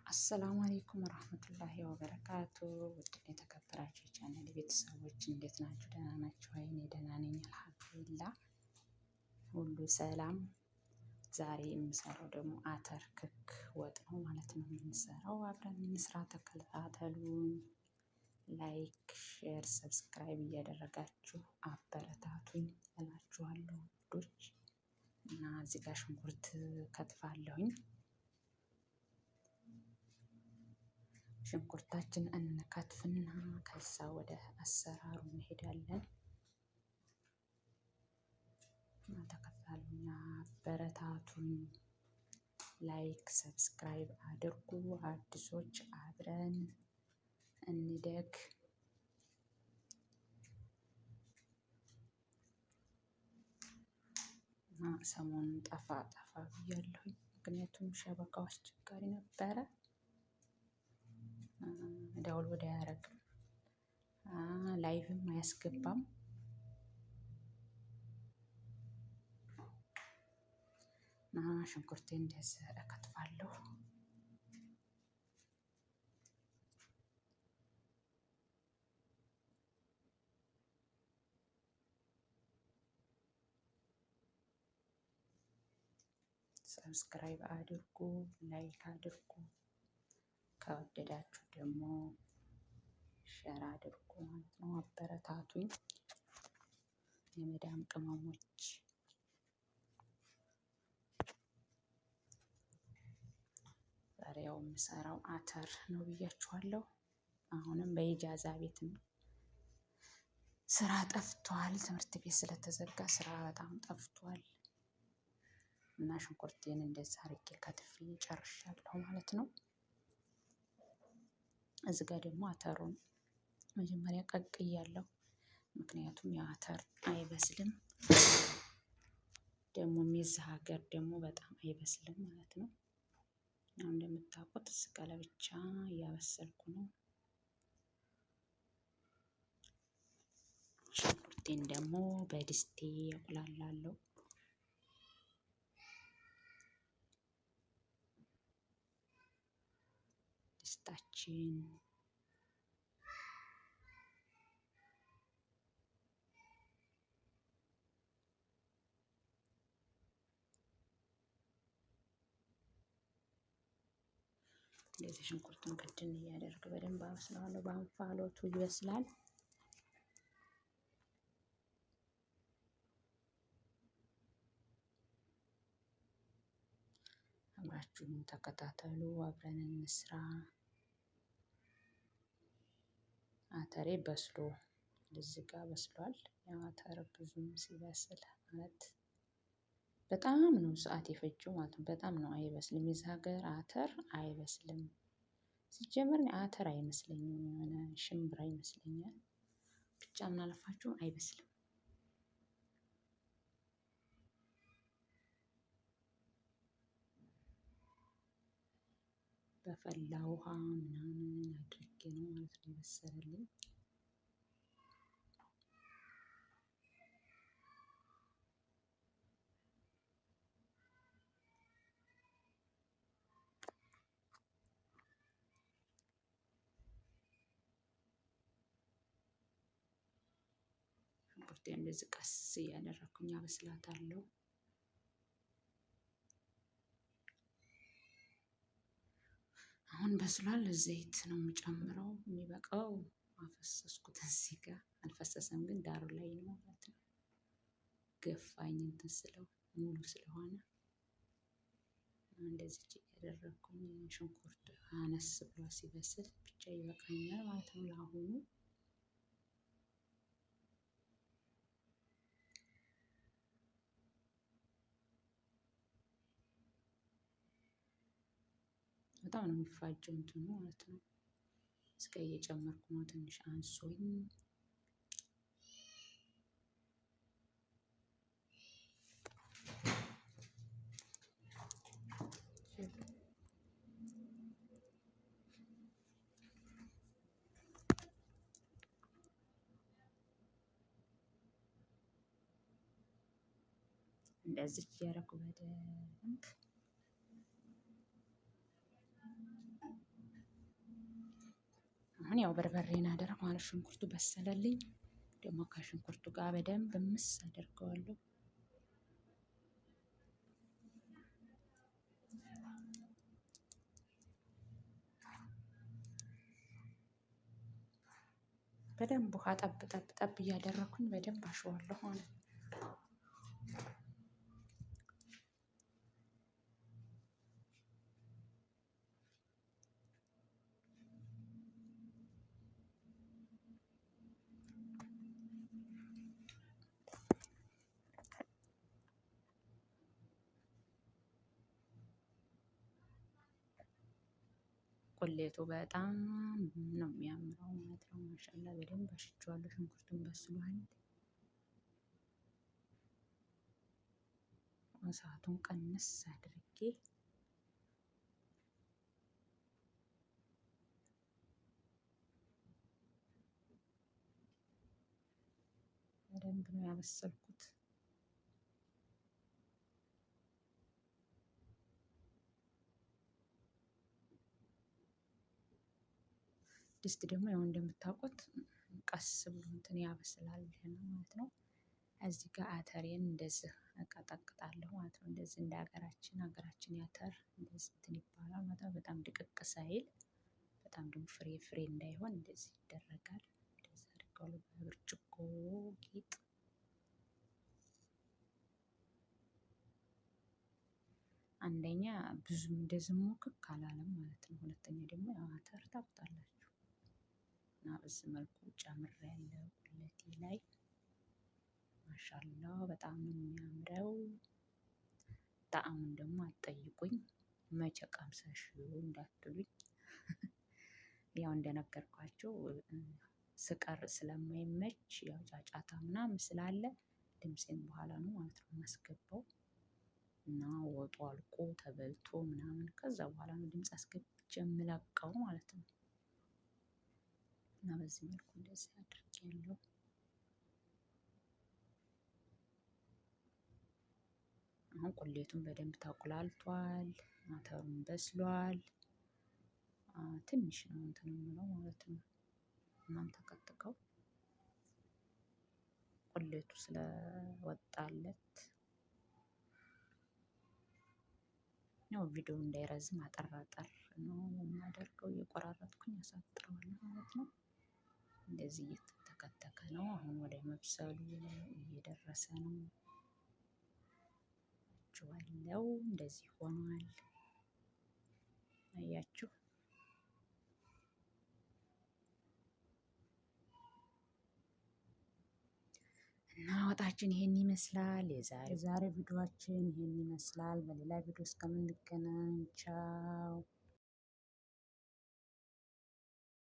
السلام عليكم ورحمة الله وبركاته። ውድ የተከበራችሁ የቻናል ቤተሰቦች እንዴት ናችሁ? ደህና ናችሁ ወይ? እኔ ደህና ነኝ الحمد لله፣ ሁሉ ሰላም። ዛሬ የምሰራው ደግሞ አተር ክክ ወጥ ነው ማለት ነው የምንሰራው። አብረን እንስራ። ተከታተሉን። Like፣ share፣ subscribe እያደረጋችሁ አበረታቱኝ እላችኋለሁ ውዶች። እና እዚህ ጋር ሽንኩርት ከትፋለሁኝ። ሽንኩርታችን እንከትፍና ከዛ ወደ አሰራሩ እንሄዳለን። ተከታተሉኝ፣ አበረታቱኝ። Like subscribe አድርጉ። አዲሶች አብረን እንደግ። እና ሰሞኑን ጠፋ ጠፋ ብያለሁኝ፣ ምክንያቱም شبكة ው አስቸጋሪ ነበረ። Download አያደርግም፣ live ም አያስገባም። እና ሽንኩርቴ እንደዚህ እከትፋለሁ። Subscribe አድርጉ፣ like አድርጉ። ከወደዳችሁ ደግሞ share አድርጉ ማለት ነው። አበረታቱኝ የመዳም ቅመሞች። ዛሬ ያው የምሰራው አተር ነው ብያችኋለሁ። አሁንም በ إجازة ቤት ነው። ስራ ጠፍቷል። ትምህርት ቤት ስለተዘጋ ስራ በጣም ጠፍቷል። እና ሽንኩርቴን እንደዛ አድርጌ ከትፌ ጨርሻለሁ ማለት ነው። እዚህ ጋር ደግሞ አተሩን መጀመሪያ ቀቅያለሁ። ምክንያቱም የአተር አይበስልም፣ ደግሞ የዚህ ሀገር ደግሞ በጣም አይበስልም ማለት ነው። አሁን እንደምታውቁት እዚህ ጋር ለብቻ እያበሰልኩ ነው። ሽንኩርቴን ደግሞ በድስቴ አቁላላለሁ። ድስታችን እንደዚህ ሽንኩርቱን ክድን እያደረግ በደንብ አበስለዋለሁ። በእንፋሎቱ ይበስላል። አብራችሁን ተከታተሉ፣ አብረን እንስራ። አተሬ በስሎ እዚህ ጋር በስሏል። ያው አተር ብዙም ሲበስል ማለት በጣም ነው ሰዓት የፈጀው ማለት ነው። በጣም ነው አይበስልም። የዚህ ሀገር አተር አይበስልም። ሲጀመር አተር አይመስለኝም፣ የሆነ ሽምብራ ይመስለኛል። ብቻ ምን አለፋችሁ አይበስልም። በፈላ ውሃ ምናምን አድርጌ ነው ማለት ነው የበሰለልኝ። ሽንኩርቴን እንደዚህ ቀስ እያደረኩኝ አበስላታለሁ። አሁን በስሏል። ዘይት ነው የምጨምረው። የሚበቃው አፈሰስኩት። እዚህ ጋር አልፈሰሰም፣ ግን ዳሩ ላይ ነው ማለት ነው። ገፋኝ እንትን ስለው ሙሉ ስለሆነ እንደዚህ እያደረኩኝ ሽንኩርት አነስ ብሎ ሲበስል ብቻ ይበቃኛል ማለት ነው ለአሁኑ። በጣም ነው የሚፋጀው እንትኑ ማለት ነው። እስከ እየጨመርኩ ነው ትንሽ አንሶኝ። እንደዚህ እያደረኩ በደንብ አሁን ያው በርበሬን አደረኩ ማለት ሽንኩርቱ በሰለልኝ። ደግሞ ከሽንኩርቱ ጋር በደንብ ምስ አደርገዋለሁ። በደንብ ውሃ ጠብ ጠብ ጠብ እያደረኩኝ በደንብ አሸዋለሁ ማለት ነው። ቁሌቱ በጣም ነው የሚያምረው ማለት ነው። ማሻአላ በደንብ አሽቸዋለሁ ሽንኩርቱን በስሏል። እሳቱን ቀንስ አድርጌ በደንብ ነው ያበሰልኩት። ድስት ደግሞ ያው እንደምታውቁት ቀስ ብሎ እንትን ያበስላል ማለት ነው። እዚህ ጋር አተሬን እንደዚህ እቀጠቅጣለሁ ማለት ነው። እንደዚህ እንደ ሀገራችን ሀገራችን ያተር እንደዚህ እንትን ይባላል ማለት ነው። በጣም ድቅቅ ሳይል በጣም ደግሞ ፍሬ ፍሬ እንዳይሆን እንደዚህ ይደረጋል። እንደዚህ አድርገው በብርጭቆ ጌጥ አንደኛ ብዙም እንደዚህ ሙክክ አላለም ማለት ነው። ሁለተኛ ደግሞ ያው አተር ታውቁታላችሁ። እና በዚህ መልኩ ጨምሬያለሁ ቁሌቴ ላይ ማሻአላ በጣም ነው የሚያምረው። ጣዕሙን ደግሞ አትጠይቁኝ መቼ ቀምሰሽው እንዳትሉኝ። ያው እንደነገርኳችሁ ስቀር ስለማይመች ያው ጫጫታ ምናምን ስላለ ድምፄን በኋላ ነው ማለት ነው የማስገባው። እና ወጡ አልቆ ተበልቶ ምናምን ከዛ በኋላ ነው ድምጽ አስገብቼ የምለቀው ማለት ነው። እና በዚህ መልኩ እንደዚህ አድርጌያለሁ። አሁን ቁሌቱን በደንብ ተቁላልቷል አተሩም በስሏል። ትንሽ ነው እንትን የምለው ማለት ነው። ማንተከትከው ቁሌቱ ስለወጣለት ያው ቪዲዮ እንዳይረዝም አጠር አጠር ነው የማደርገው እየቆራረጥኩኝ አሳጥረዋለሁ ማለት ነው። እንደዚህ እየተንተከተከ ነው አሁን ወደ መብሰሉ እየደረሰ ነው። እችዋለሁ እንደዚህ ሆኗል። አያችሁ። እና ወጣችን ይሄን ይመስላል የዛሬ ቪዲዮአችን ይሄን ይመስላል። በሌላ ቪዲዮ እስከምንገናኝ ቻው።